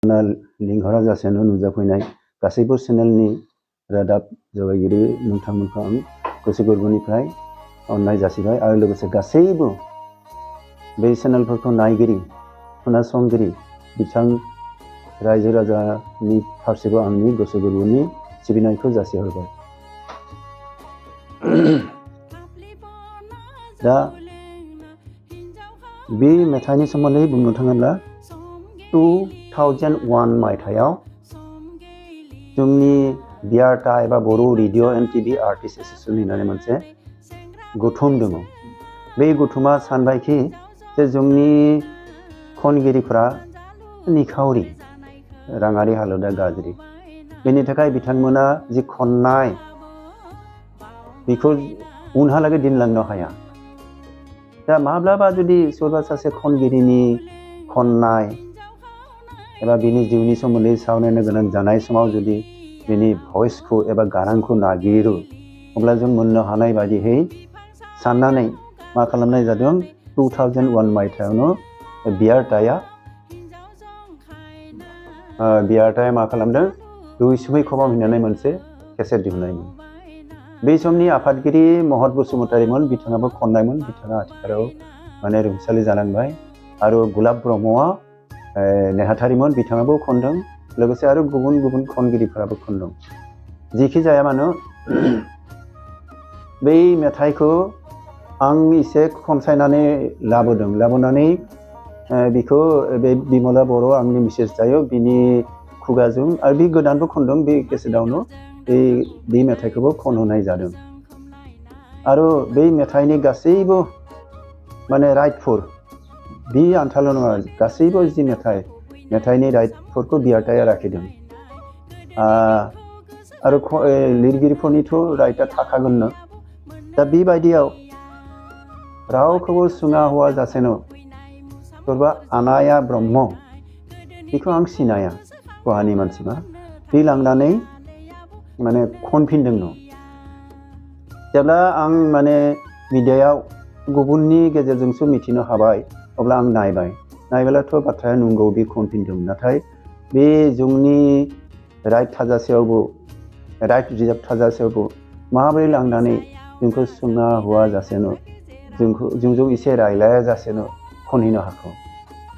लिंहरा जासेनो नुजाफैनाय गासैबो चेनेलनि रादाब जगायगिरि नोंथांमोनखौ आं गोसो गोरबोनिफ्राय अननाय जासिबाय आरो लोगोसे गासैबो बे चेनेलफोरखौ नायगिरि खोनासंगिरि बिथां रायजो राजानि फारसेबो आंनि गोसो गोरबोनि सिबिनायखौ जासिहरबाय। दा बे मेथाइनि सोमोन्दै बुंनो थाङोब्ला 2001 मायथाइयाव जोंनि बियारटा एबा Bodo' radio and TV artist association होननानै मोनसे गौथुम दङ। बे गौथुमा सानबायखि जे जोंनि खनगिरिफोरा निखावरि राङारि हालोदा गाज्रि, बेनि थाखाय बिथांमोना जि खननाय बेखौ उनहालागै दिनलांनो हाया। दा माब्लाबा जुदि सोरबा सासे खनगिरिनि खननाय एबा बिनि जिउनि सोमोन्दै सावरायनो गोनां जानाय समाव जुदि बिनि भइसखौ एबा गारांखौ नागिरो अब्ला जों मोननो हानाय बायदियै साननानै मा खालामनाय जादों 2001 मायथाइयावनो बियारटाया मा खालामदों दुइसुमै खबाम होननानै मोनसे केसेट दिहुननायमोन। बे समनि आफादगिरि महत बसुमतारीमोन, बिथाङाबो खननायमोन, बिथाङा आथिखालाव माने रुंसारि जालांबाय। आरो गुलाब ब्रह्मआ नेहाथारिमोन, बिथाङाबो खनदों, लोगोसे आरो गुबुन गुबुन खनगिरिफोराबो खनदों। जेखि जाया मानो बै मेथाइखौ आं एसे खनसायनानै लाबोनानै बिखौ बे बिमला बर' आंनि मिसेस जायो बिनि खुगाजों आरो बे गोदानबो खनदों बे केसेटआवनो बे मेथाइखौबो खनहोनाय जादों। आरो बे मेथाइनि गासैबो माने राइटफोर बे आन्थाल' नङा, गासैबो जि मेथाइनि राइटफोरखौ बियारटाया लाखिदों। आरो लिरगिरिफोरनिथ' राइटआ थाखागोननो। दा बेबायदियाव रावखौबो सुङा हौवा जासेनो सोरबा आनाया ब्रह्म, बेखौ आं सिनाया, खहानि मानसिबा बे लांनानै माने खनफिनदोंनो। जेब्ला आं माने मिडियायाव गुबुननि गेजेरजोंसो मिथिनो हाबाय अब्ला आं नायब्लाथ' बाथ्राया नंगौ, बे खनफिनदों। नाथाय बे जोंनि राइट थाजासेयावबो राइट रिजार्भ थाजासेयावबो माबोरै लांनानै जोंखौ सुङा हौवा जासेनो जोंजों एसे रायलाया जासेनो खनहैनो हाखौ,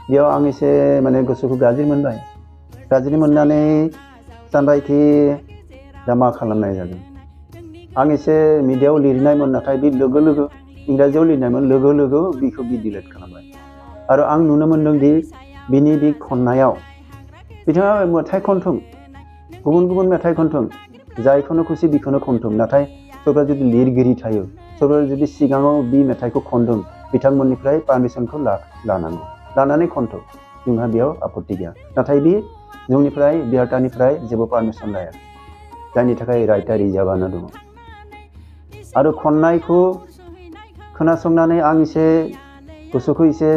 बेयाव आं एसे माने गोसोखौ गाज्रि मोनबाय। गाज्रि मोननानै सानबायखि दा मा खालामनाय जादों। आं एसे मिडियायाव लिरनायमोन, नाथाय बे लोगो लोगो इंराजियाव लिरनायमोन, लोगो लोगो बेखौ डिलिट खालामबाय। आरो आं नुनो मोनदों दि बिनि बे खननायाव बिथाङा मेथाइ खनथों, गुबुन गुबुन मेथाइ खनथों, जायखौनो खुसि बेखौनो खनथों, नाथाय सोरबा जुदि लिरगिरि थायो, सोरबा जुदि सिगाङाव बे मेथाइखौ खनदों, बिथांमोननिफ्राय पारमिसनखौ लानानै खनथों, जोंहा बेयाव आपत्ति गैया। नाथाय बे जोंनिफ्राय बियारटानिफ्राय जेबो पारमिसन लाया, जायनि थाखाय राइटआ रिजार्भआनो दङ। आरो खननायखौ खोनासंनानै आं एसे गोसोखौ एसे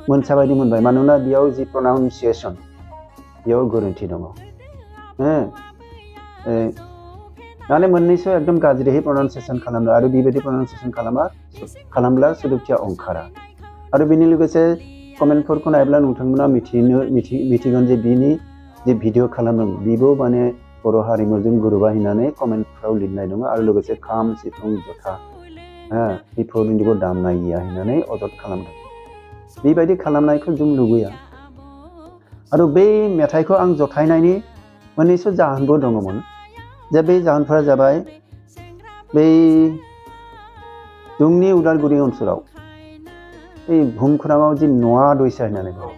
मोनसा बायदि मोनबाय, मानोना बेयाव जि प्रनाउन्सिएसन बेयाव गोरोन्थि दङ। माने मोननैसो एकदम गाज्रियै प्रनाउन्सिएसन खालामदों आरो बेबायदि प्रनाउन्सिएसन खालामब्ला सोदोबथिया ओंखारा। आरो बेनि लोगोसे कमेन्टफोरखौ नायब्ला नोंथांमोना मिथिगोन जे बिनि जे भिडिअ खालामदों बेबो माने बर' हारिमुजों गोरोबहैनानै कमेन्टफ्राव लिरनाय दङ। आरो लोगोसे खाम सिफुं जथा बेफोरनिबो दामनाय गैया होननानै अजद खालामदों। बेबायदि खालामनायखौ जों लुबैया। आरो बे मेथाइखौ आं जथायनायनि मोननैसो जाहोनबो दङमोन। जे बे जाहोनफोरा जाबाय, बै जोंनि उदालगुरि ओनसोलाव बे भुमखौराङाव जि नवा दैसा होननानै बुङो,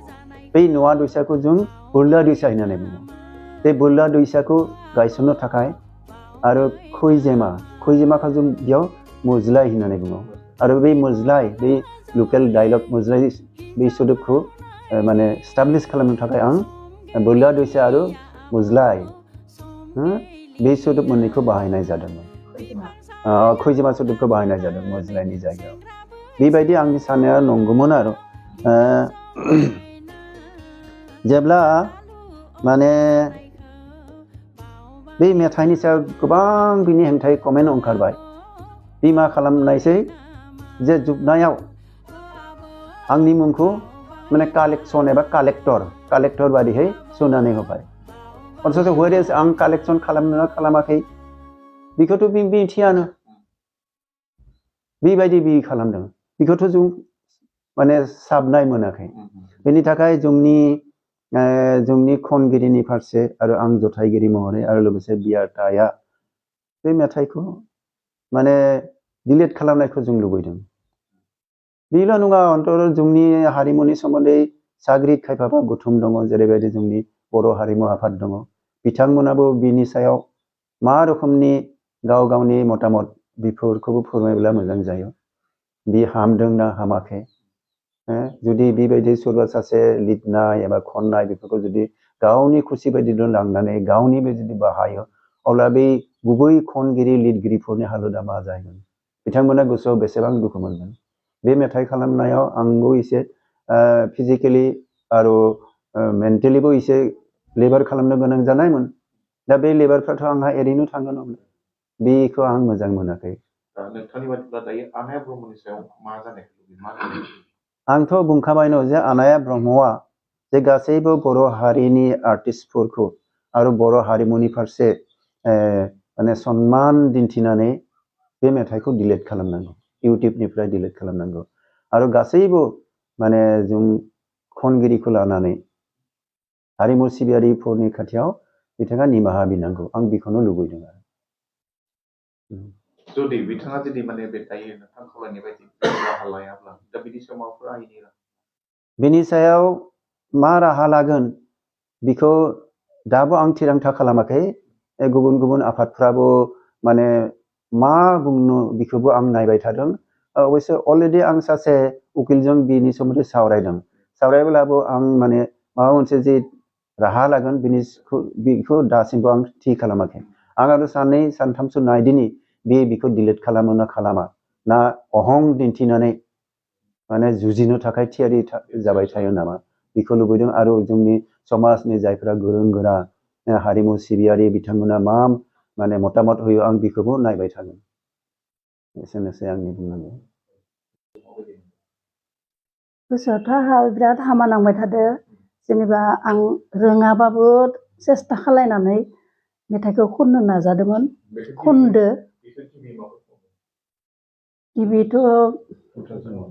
बै नवा दैसाखौ जों बोरला दैसा होननानै बुङो। बे बोरला दैसाखौ गायसननो थाखाय आरो खैजेमाखौ जों बेयाव मोज्लाय होननानै बुङो। आरो बे मोज्लाय, बे लकेल डायलग मोज्लाय, बे सोदोबखौ माने स्टाब्लिश खालामनो थाखाय आं बोरला दैसा आरो मोज्लाय बे सोदोब मोननैखौ बाहायनाय जादोंमोन। खैजेमा सोदोबखौ बाहायनाय जादों मोज्लायनि जायगायाव। बेबायदि आंनि साननाया नंगौमोन। आरो जेब्ला माने बे मेथाइनि सायाव गोबां बिनि हेंथायै कमेन्ट ओंखारबाय, बे मा खालामनायसै जे जोबनायाव आंनि मुंखौ माने कालेक्सन एबा कालेक्टर बादिहै सुनानै होबाय अथच व्हेरेज आं कालेक्सन खालामनो खालामाखै बेखौथ' बे मिथियानो बेबायदि बि खालामदों बेखौथ' जों माने साबनाय मोनाखै बेनि थाखाय जोंनि खनगिरिनि फारसे आरो आं जथायगिरि महरै आरो लोगोसे बियाटाया बे मेथाइखौ माने डिलीट खालामनायखौ जों लुबैदों बेल' नङा अन्तर जोंनि हारिमुनि सोमोन्दै साग्रिद खायफाबा गुथुम दङ जेरैबायदि जोंनि बर' हारिमु आफाद दङ बिथांमोनाबो बिनि सायाव मा रोखोमनि गाव गावनि मतामत बेफोरखौबो फोरमायब्ला मोजां जायो बि हामदों ना हामाखै जुदि बेबायदि सोरबा सासे लिरनाय एबा खननाय बेफोरखौ जुदि गावनि खुसि बायदि लांनानै गावनिबो जुदि बाहायो अब्ला बे गुबै खनगिरि लिरगिरिफोरनि हालोदा मा जागोन बिथांमोना गोसोआव बेसेबां दुखु मोनगोन बे मेथाइ खालामनायाव आंबो एसे फिजिकेलि आरो मेन्टेलिबो एसे लेबार खालामनो गोनां जानायमोन दा बे लेबारफ्राथ' आंहा ओरैनो थांगोन बेखौ आं मोजां मोनाखै नोंथांनि बादिब्ला दायो आनाया ब्रह्मनि सायाव मा जानायखौ लुबैयो आंथ' बुंखाबायनो जे आनाया ब्रह्मआ जे गासैबो बर' हारिनि आर्टिस्टफोरखौ आरो बर' हारिमुनि फारसे माने सन्मान दिन्थिनानै बे मेथाइखौ डिलीट खालामनांगौ इउटिउबनिफ्राय डिलीट खालामनांगौ आरो गासैबो माने जों खनगिरिखौ लानानै हारिमु सिबियारिफोरनि खाथियाव बिथाङा निमाहा बिनांगौ आं बेखौनो लुबैदों आरो जुदि बिथाङा जुदि माने बे दायो नोंथां खावलायनाय बायदि राहा लायाब्ला दा बिनि सायाव माबाफोर आयेननि बिनि सायाव मा राहा लागोन बिखौ दाबो आं थिरांथा खालामाखै गुबुन गुबुन आफादफ्राबो माने मा बुंनो बिखौबो आं नायबाय थादों अबयसे अलरेडि आं सासे उकिलजों बिनि सोमोन्दै सावरायब्लाबो आं माने माबा मोनसे जे राहा लागोन बिखौ दासिमबो आं थि खालामाखै आं आरो साननै सानथामसो नायदिनि बिखौ डिलीट खालामो ना खालामा ना अहं दिन्थिनानै माने जुजिनो थाखाय थियारि जाबाय थायो नामा बेखौ लुबैदों आरो जोंनि समाजनि जायफोरा गोरों गोरा हारिमु सिबियारि बिथांमोना मा माने मतामत होयो आं बेखौबो नायबाय थागोन एसेनोसै आंनि बुंनांगौ गोसोआवथ' आंहा बिराद हामा नांबाय थादो जेनेबा आं रोङाबाबो सेस्था खालायनानै मेथाइखौ खननो नाजादोंमोन खनदो गिबिथ'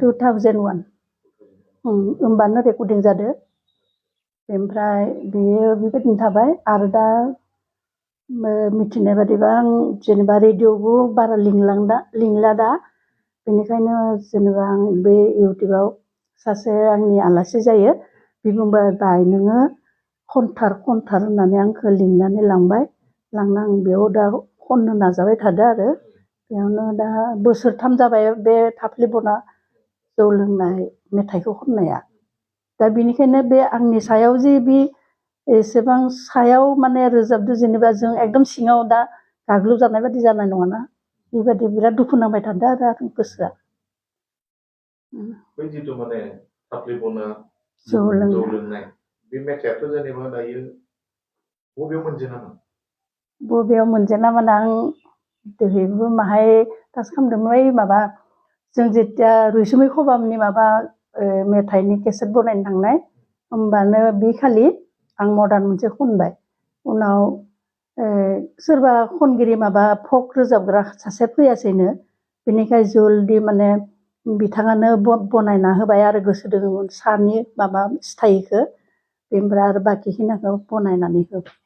2001 होमबानो रेकर्डिं जादो ओमफ्राय बेयो बेबायदिनो थाबाय आरो दा मिथिनाय बादिबा आं जेनेबा रेडिअ'बो बारा लिंला दा बेनिखायनो जेनेबा आं बे इउटिउबाव सासे आंनि आलासि जायो बे बुंबाय बाय नोङो खनथार होननानै आंखौ लिंनानै लांबाय लांना आं बेयाव दा खननो नाजाबाय थादो आरो बेयावनो दा बोसोरथाम जाबाय बे थाफ्लि बना जौ लोंनाय मेथाइखौ खननाया दा बेनिखायनो बे आंनि सायाव जे बे एसेबां सायाव माने रोजाबदो जेनेबा जों एकदम सिङाव दा गाग्लोबजानाय बादि जानाय नङाना बेबायदि बिराद दुखु नांबाय थादो आरो गोसोआ बै जिथु माने थाफ्लि बना जौ लोंनाय बे मेथाइआथ' जेनेबा दायो बबेयाव मोनजेना माने आं दोहैबो माहाय टाच खालामदोंमोन ओइ माबा जों जेथिया रैसुमै खबामनि माबा मेथाइनि केसेट बनायनो थांनाय होमबानो बे खालि आं मदार्न मोनसे खनबाय उनाव सोरबा खनगिरि माबा फक रोजाबग्रा सासे फैयासैनो बेनिखाय जल्दि माने बिथाङानो बनायना होबाय आरो गोसो दङमोन सानि माबा स्थायिखौ बेनिफ्राय आरो बाखिखिनिखौ बनायनानै होबाय